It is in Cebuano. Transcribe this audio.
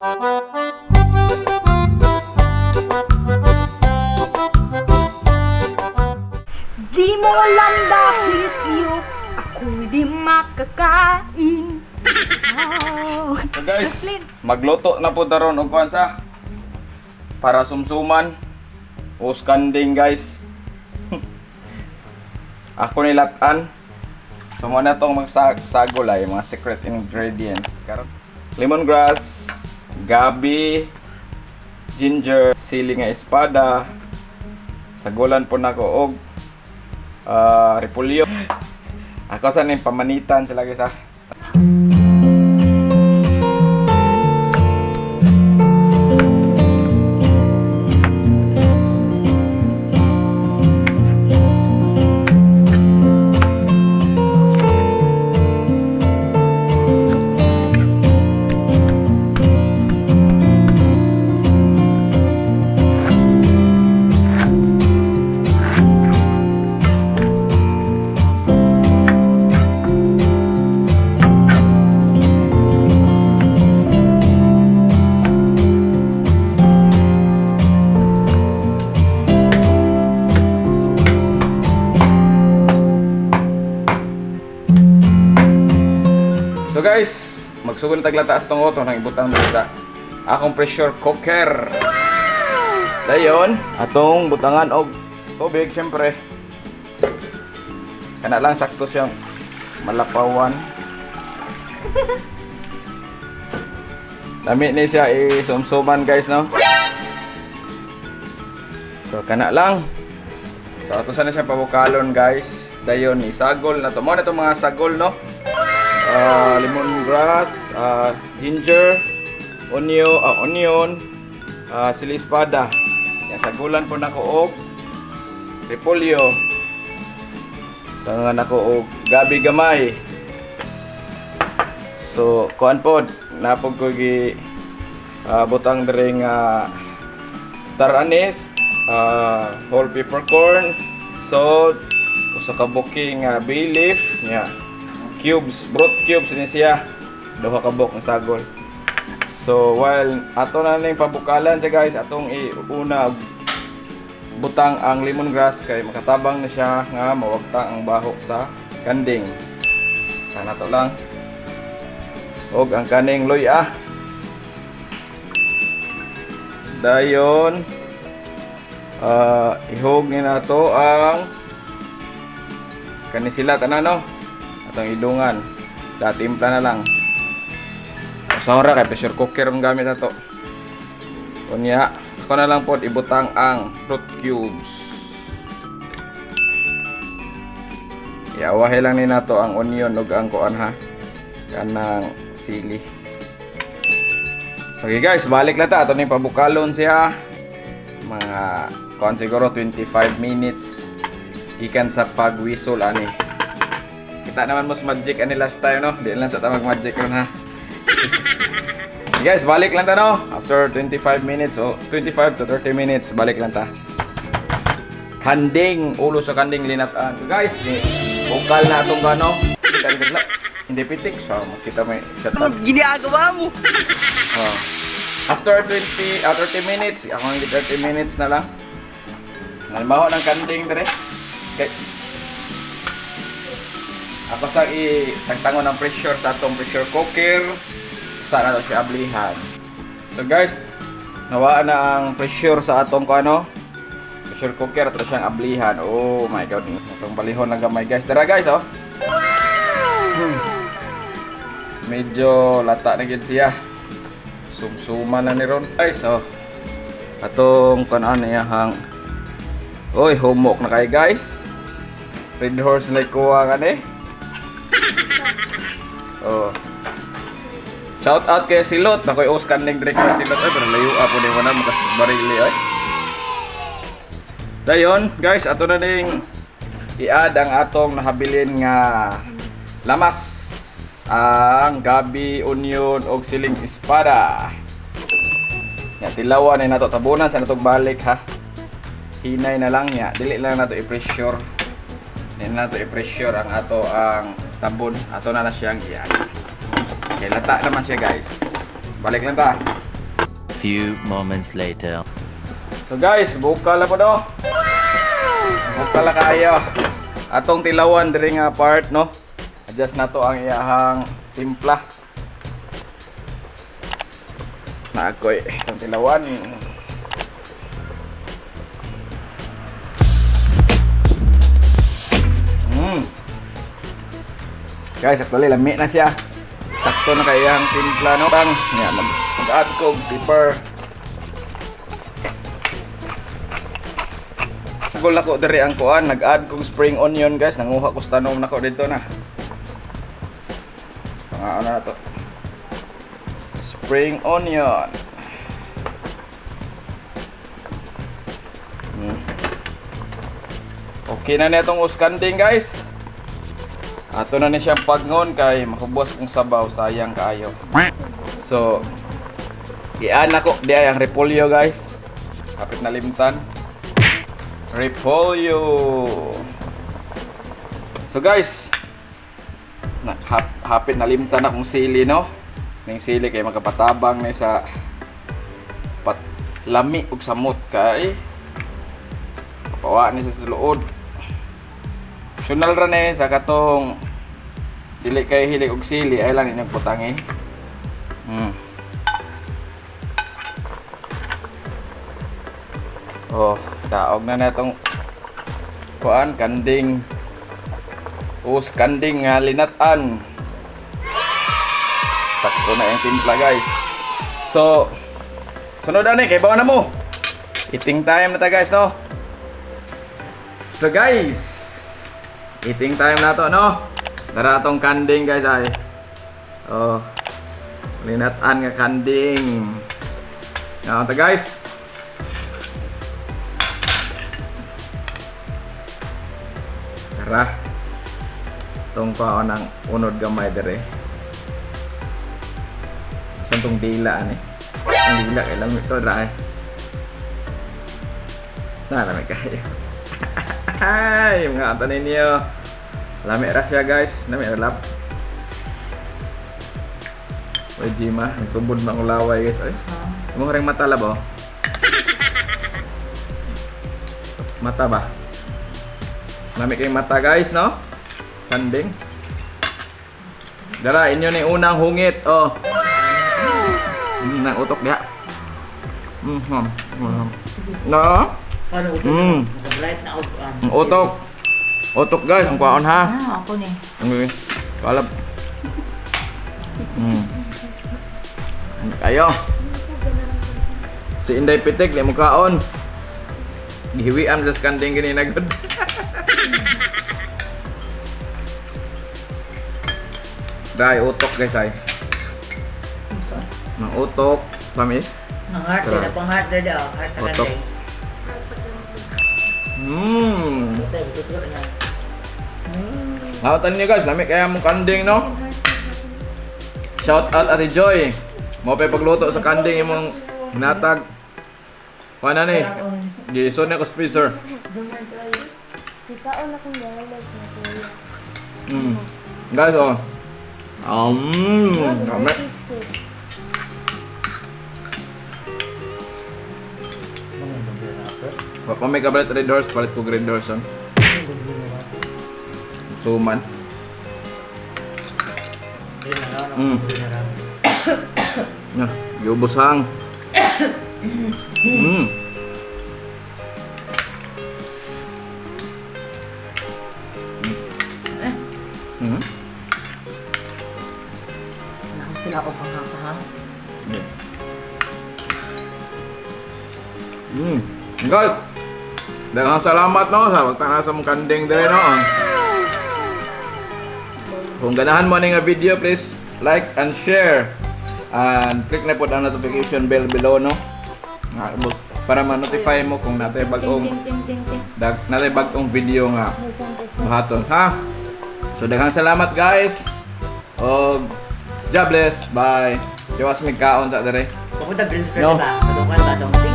Di mo alam dahil sa'yo, ako'y di makakain. Oh. So guys, Jocelyn. magluto na po taron og kuan sa para sumsuman. Us kanding, guys. Ako nilatan. So mo na tong magsagol ay mga secret ingredients. Karon lemongrass, gabi, ginger, sili nga espada. Sagulan po nako og repolyo. Ako sa ning pamanitan sila, guys, ah. So guys, magsugod na taglata sa tong nang ibutang mo sa akong pressure cooker. Dayon, atong butangan og tubig syempre. Kana lang sakto siyang malapawan. Lami ni siya isumsuman, guys, no. So kana lang. So ato sana siya pabukalon, guys. Dayon isagol na to. Mo na to mga sagol, no. Lemongrass, ginger, onion, sili espada. Yan, sagulan po nako og repolyo. Tangan nako og gabi gamay. So, kuan pod, napog ko gi butang diri nga star anise, whole peppercorn, salt, usa ka buki nga bay leaf, nya cubes, broth cubes ni siya. Duha ka buok ng sagol. So while ato na ning pabukalan siya, guys, atong iuna butang ang lemongrass kay makatabang na siya nga mawagtang ang baho sa kanding. Sana to lang. Og ang kaning luya. Dayon ihog ni nato ang kani sila tanan, no, atong idungan sa timpla na lang. Sa kay pressure cooker ang gamit nato. Unya ako na lang po ibutang ang fruit cubes. Iawahi lang ni nato ang onion ug ang kuan ha, kanang sili. So okay guys, balik na ta ato ning pabukalon siya mga kuan, siguro 25 minutes gikan sa pagwisol ani. Kita naman mas magic ani last time, no. Di lang sa ta mag magic ron ha. Guys, balik lang ta, no. After 25 minutes o 25 to 30 minutes, balik lang ta. Kanding, ulo sa kanding linatan. So guys, ni bukal na atong gano. Kita kita hindi pitik so makita may shut up. Ginagawa mo? Oh. After 20, 30 minutes, ako ang 30 minutes na lang. Nalmaho ng kanding dire. Okay. Ako sa i tagtangon ng pressure sa atong pressure cooker. Sa na to siya ablihan. So guys, nawaan na ang pressure sa atong kuano. Pressure cooker ato siyang ablihan. Oh my God, atong balihon na gamay, guys. Tara guys, oh. Medyo lata na gid siya. Sumsuma na ni Ron. Guys, oh. Atong kanan niya hang. Oy, humok na kay, guys. Red horse like kuha ka ni. Oh. Shout out kay Silot. Nakoy os kanding direk kay Silot. Ay, pero layo po ni wala makabarili ay. Dayon, guys, ato na ning i-add ang atong nahabilin nga lamas, ang gabi, onion og siling espada. Ya, tilawan na nato, tabunan sa natog balik ha. Hinay na lang niya, dili lang nato i-pressure. Dili na nato i-pressure ang ato ang tabon, ato na na siyang i-add. Okay, lata naman siya, guys. Balik lang ta. Few moments later. So guys, bukal na po do. Bukal na kaayo. Atong tilawan diri nga part, no. Adjust na to ang iyahang timpla. Naakoy itong tilawan. Guys, actually lami na siya. Sakto na kay iyang timpla, no. Tang, nya mag-add ko og pepper. Gol nako diri ang kuan, nag-add kog spring onion, guys, nanguha ko sa tanom nako dito na. Pangaon na to. Spring onion. Okay na na itong uskanding, guys. Ato na ni siyang pagngon kay makubos kong sabaw, sayang kaayo. So, ian ako di ay ang repolyo, guys. Kapit na limtan. Repolyo. So guys, na, hapit na limtan akong sili, no. Ning sili kay makapatabang ni sa pat lami ug samot kay kapawa ni sa luod. Optional ra ni sa katong dili kay hilig og sili ay lang inyong putangi. Oh, daog na na itong kuan kanding. Us kanding nga linatan. Sakto na yung timpla, guys. So, sunod ani kay bawa na mo. Eating time na ta, guys, no. So guys, eating time na to, no. Dara atong kanding, guys, ay. Oh. Linatan nga kanding. Naon ta, guys? Tara. Tong paon ang unod gamay dere. Saan tong dila ani? Ang dila kay lamig to dra eh. Na lamig kayo. Ay, mga ata ninyo. Lami ra siya, guys. Lami ra lap. Oy, Jima, nagtubod na akong laway, guys. Ay, mo ring mata lab oh. Mata ba? Lami kay mata, guys, no? Kanding. Dara, inyo na yung unang hungit, oh. Nang utok diha. No? Paano utok? Right na og Ang utok. Utok, guys, ang kwaon ha. Ah, ako ni. Ang kalab. Kayo. Si Inday Pitik, di mo kaon. Gihiwian sa kanding ganina gud. Dai utok, guys, ay. Ang utok, pamis. Ang heart Tara. na pang heart na daw. Heart sa Utok. kanding. Utok, utok na. Hawatan niyo, guys, lami kaya mong kanding, no? Shout out Ate Joy. Mo pa pagluto sa kanding imong natag. Kuha na ni. Gison na ko sa freezer. Ikaon akong dialog na kuya. Guys, oh. Kami. Wa pa may kabalit Red Horse, palit ko Red Horse. On. Suman. Na, giubos hang. Nakakila ko pang hapahang. Yeah. Guys, daghang salamat, no, sa pagtanaw sa mong kanding dere, no. Kung ganahan mo ani nga video, please like and share. And click na po ang notification bell below, no. Nga, boss, para ma-notify mo kung natay bagong Ting, ting, ting, ting. natay bagong video nga May sound effect. buhaton, ha. So daghang salamat, guys. Og God bless. Bye. Gawas mig kaon sa dere. Papunta green square No. diba? Patungan ba?